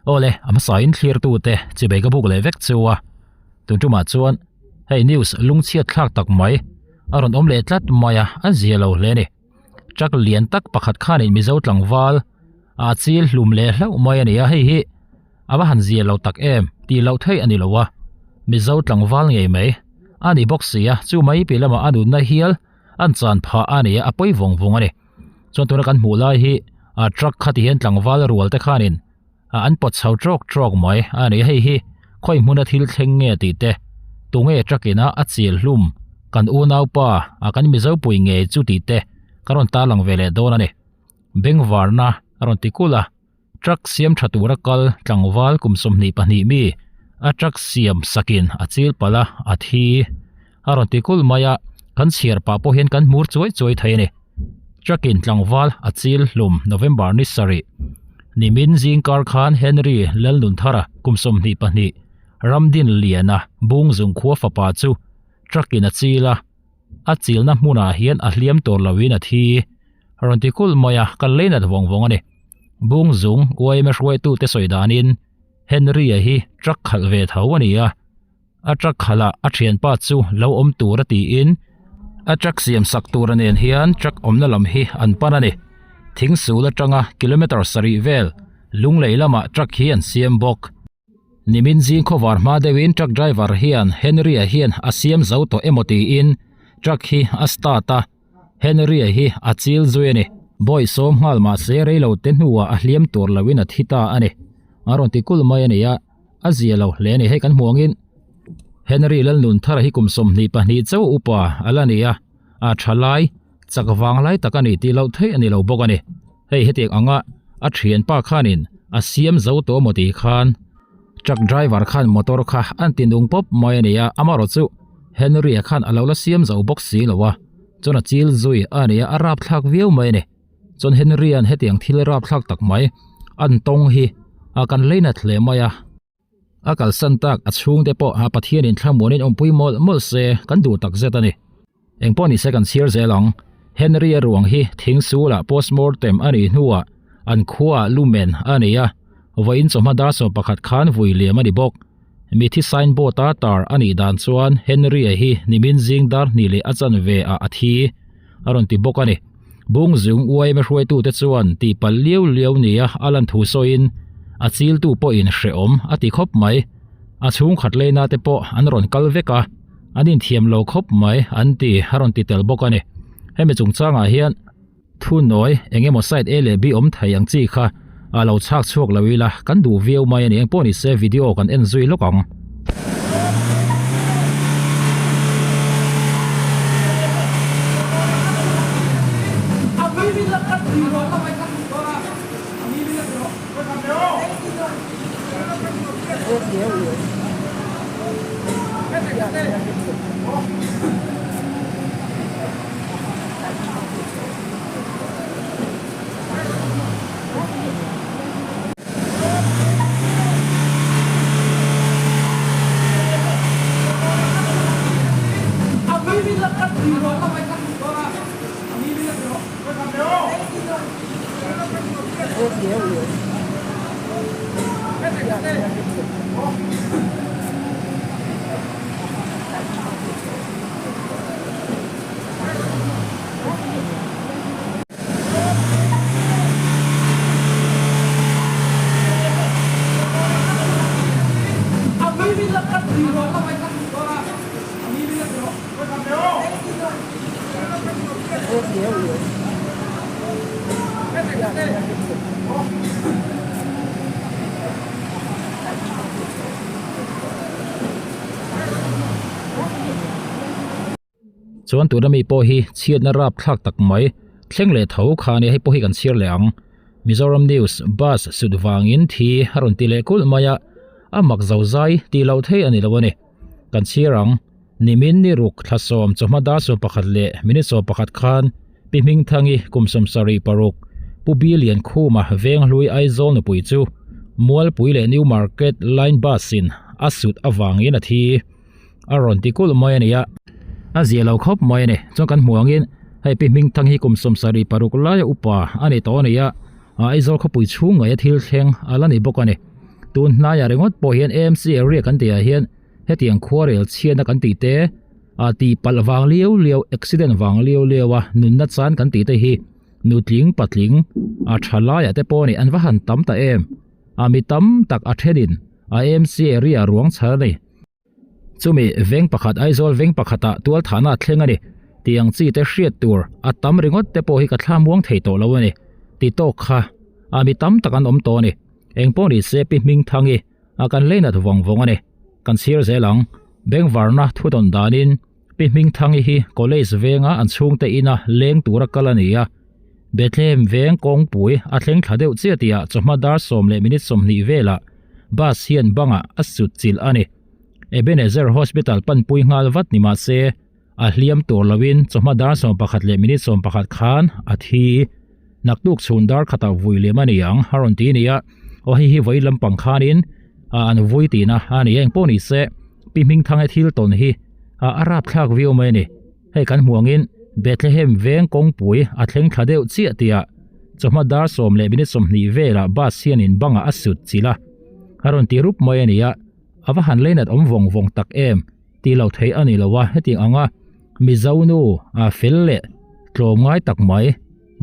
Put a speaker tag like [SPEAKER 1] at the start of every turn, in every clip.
[SPEAKER 1] Awle, a hmasain thlirtute chibei ka buk leh vek chu a. Tun tumah chuan hei news lungchhiat thlak tak mai a rawn awm leh tlat mai a, a zia lo hle a ni. Truck lian tak pakhat khanin Mizo tlangval a chil hlum leh hlauh mai a ni a, hei hi a va han zia lo tak em tih loh theih a ni lo a. Mizo tlangval ngei mai a ni bawk si a, chu mai piah lamah a nunna hial an chan phah a ni a, a pawi vawng vawng a ni. Chuan tuna kan hmuh lai hi a truck kha ti hian tlangval rual te khanin an pawt chho trawk trawk mai a ni. Hei hi khawi hmuna thil thleng nge tih te tunge truck ina a chil hlum kan unaupa a kan Mizo pui ngei chu tih te kan rawn tarlang ve leh dawn a ni. Bengvarna a rawn ti kulh a. Truck siam tha tura kal tlangval kum 22 mi a truck siam sakin a chil palh a, a thi a rawn ti kulh mai a, kan chhiar pah pawh hian kan hmur chuai chuai thei a ni. Truck in tlangval a chil hlum November ni sarih nimin zingkar khan Henry Lalnunthara kum 22 Ramdin Liana Bungzung khua fapa chu truck in a chil a, a chilna hmunah hian a hliam tur loin a thi a rawn ti kulh mai a, kan lei nat vawng vawng a ni. Bung zung YMA hruaitute sawi danin Henry-a hi truck khalh ve tho a ni a, a truck khalhah a thianpa chu lo awm tur a tiin a truck siam sak tur a nen hian truck awmna lam hi an pan a ni. Thingsul atanga kilometre sarih vel Lunglei lamah truck hi an siam bawk. Nimin zing khawvar hma deuhin truck driver hian Henry-a hian a siam zo tawh emaw tiin truck hi a start a, Henry-a hi a chil zui a ni. Bawi sawm nghal mahse reilo te hnuah a hliam tur loin a thi ta a ni. A rawn ti kulh mai a ni a, a zia lo hle a ni. Hei kan hmuh angin Henry Lalnunthara hi kum 22 chauh upa a la ni a, a tha lai chak vang lai tak a ni tih loh theih a ni lo bawk a ni. Hei hetiang anga a thianpa khanin a siam zo tawh maw tih khan truck driver khan motor kha an ti nung pawp mai a ni a, amaherawh chu Henry-a khan a lo la siam zo bawk si lo a, chuan a chil zui a ni a, a rapthlak viau mai a ni. Chuan Henry-a'n hetiang thil rapthlak tak mai an tawng hi a kan leinat hle mai a. A kalsan tak a chhungte pawh a Pathianin thlamuanin awmpui mawlh mawlh se kan duh tak zet a ni. Engpawh ni se kan chhiar zel ang. Henry-a ruang hi thingsulah postmortem a nih hnuah an khuaah lumen a ni a, vawiin chawhma dar 11 khan vui liam a ni bawk. Mithi signboard-a tar a nih dan chuan Henry-a hi nimin zing dar hnih leh a chanve ah a thi a rawn ti bawk a ni. Bungzung YMA hruaitute chuan tihpalh liau liau nia a lan thu sawiin a chiltu pawhin hrehawm a ti khawp mai. A chhungkhat leina te pawh an rawn kal vek a, an inthiam lo khawp mai an ti a rawn ti tel bawk a ni. Hemi chungchangah hian thunawi eng emaw side A leh B awm thei ang chi kha a lo chhak chhuak lo ila kan duh viau mai a ni. Engpawh ni se video kan en zui lawk ang. Chuan tuna mi pawh hi chhiatna rap thlak tak mai thleng leh tho kha ania hei pawh hi kan chhiar leh ang. Mizoram News bus sut vangin thi a rawn ti leh kulh mai a, a mak zo zai tih loh theih a ni lo a ni. Kan chhiar ang, nimin ni ruk thla sawm chawhma dar 11 leh minute 11 khan Pi Hmingthangi kum 76 Pu Biliankhuma Venghlui Aizawl nupui chu Mualpui leh New Market line bus in a sut avangin a thi. A rawn ti kulh mai a ni a, a zia lo khawp mai a ni. Chuan kan hmuh angin hei pi Hmingthang hi kum 76 laia upa a ni tawh a ni a, Aizawl khawpui chhung ngaia thil thleng a la ni bawk a ni. Tun hnaiah ringawt pawh hian AMC area kan tihah hian hetiang khuarel chhiatna kan tih te ah tih palh vang liau liau accident vang liau liau a nunna chan kan tih te hi nutling patling a tha laiah te pawh a ni an va han tam ta em a mi tam tak a thenin a AMC area ruang chhar a ni. Chumi veng pakhat Aizawl veng pakhatah tual thahna a thleng a ni tih ang chi te hriat tur a tam ringawt te pawh hi ka thla muang thei tawh lo a ni ti tawk kha a mi tam tak an awm tawh a ni. Eng pawh ni se Pi Hmingthangi a kan leinat vawng vawng a ni. Kan chhir zel ang. Bengvarna thudawn danin Pi Hmingthangi hi college venga an chhungte ina leng tura kal a ni a. Bethlehem veng kawngpui a thleng thla deuh chiah tihah chawhma dar 10 leh minute 20 velah bus hian bangah a sut chilh a ni. Ebenezer Hospital panpui nghal vat ni mah se a hliam tur loin chawhma dar 11 leh minute 11 khan a thi. Naktuk chhun dar khatah vui lem a ni ang a rawn ti a ni a, aw hei hi vawi lampang khanin an vui tihna a ni a, engpawh ni se Pi Hmingthange thil tawn hi a rapthlak viau mai a ni. Hei kan hmuh angin Bethlehem veng kawngpui a thleng thla deuh chiah tihah chawhma dar 10 leh minute 20 velah bus hianin bangah a sut chilh a, a rawn ti rup mai a ni a, a va han leinat awm vawng vawng tak em tih loh theih a ni lo a, hetiang anga Mizo nu a fel leh tlawm ngai tak mai,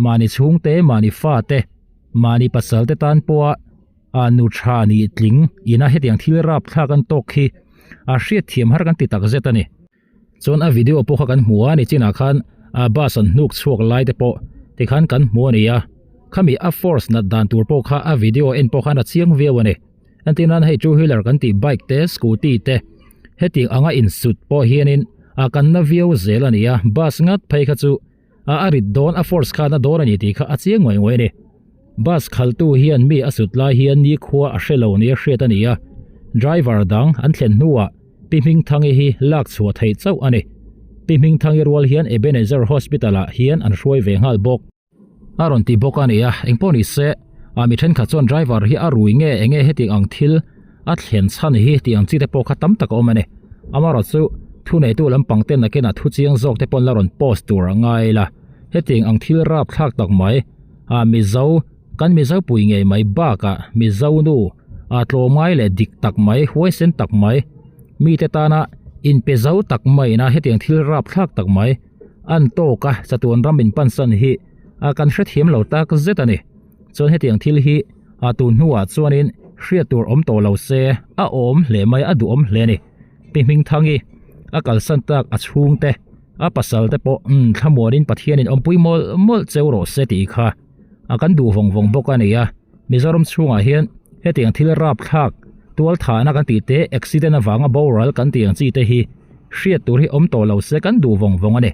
[SPEAKER 1] mahni chhungte, mahni fate, mahni pasal te tan pawha a nu tha nih tling ina hetiang thil rapthlak an tawk hi a hriatthiam har kan ti takzet a ni. Chuan a video pawh kha kan hmu a ni chinah khan a bus an hnuk chhuak lai te pawh tikhan kan hmu a ni a, khami a force nat dan tur pawh kha a video en pawh khan a chiang viau a ni. Entir nan hei two wheeler kan tih bike te scooty te hetiang anga insut pawh hianin a kan na viau zel a ni a, bus ngat phei kha chu a a rit dawn a force khan a dawn a ni tih kha a chiang ngawih ngawih a ni. Bus khaltu hian mi a sut lai hian nikhua a hre lo nia hriat a ni a, driver dang an thlen hnuah Pi Hmingthangi hi lak chhuah theih chauh a ni. Pi Hmingthangi rual hian Ebenezer Hospital ah hian an hruai ve nghal bawk. A rawn ti bawk a ni a, engpawh ni se, a mi thenkhat chuan driver hi a rui nge enge hetiang ang thil a thlen chhan hi tih ang chi te pawh kha tam tak a awm a ni. Amaherawhchu chu thuneitu lampang ten nakinah thu chiang zawk te pawn la rawn post tur a ngai la, hetiang ang thil rapthlak tak mai a Mizo kan Mizo pui ngei mai bakah Mizo nu a tlawmngai leh dik tak mai huaisen tak mai mite tana inpe zo tak maiin a hetiang thil rapthlak tak mai an tawk a chatuan ram in pansan hi a kan hrethiam lo tak zet a ni. Chuan hetiang thil hi a tun hnuah chuanin hriat tur awm tawh lo se a awm hle mai a duhawm hle a ni. Pi Hmingthangi a kalsan tak a chhungte a pasal te pawh umm thlamuanin Pathianin awmpui mawlh mawlh cheu rawh se tih kha a kan duh vawng vawng bawk a ni a. Mizoram chhungah hian hetiang thil rapthlak tual thahna kan tih te accident avanga boral kan tih ang chi te hi hriat tur hi awm tawh lo se kan duh vawng vawng a ni.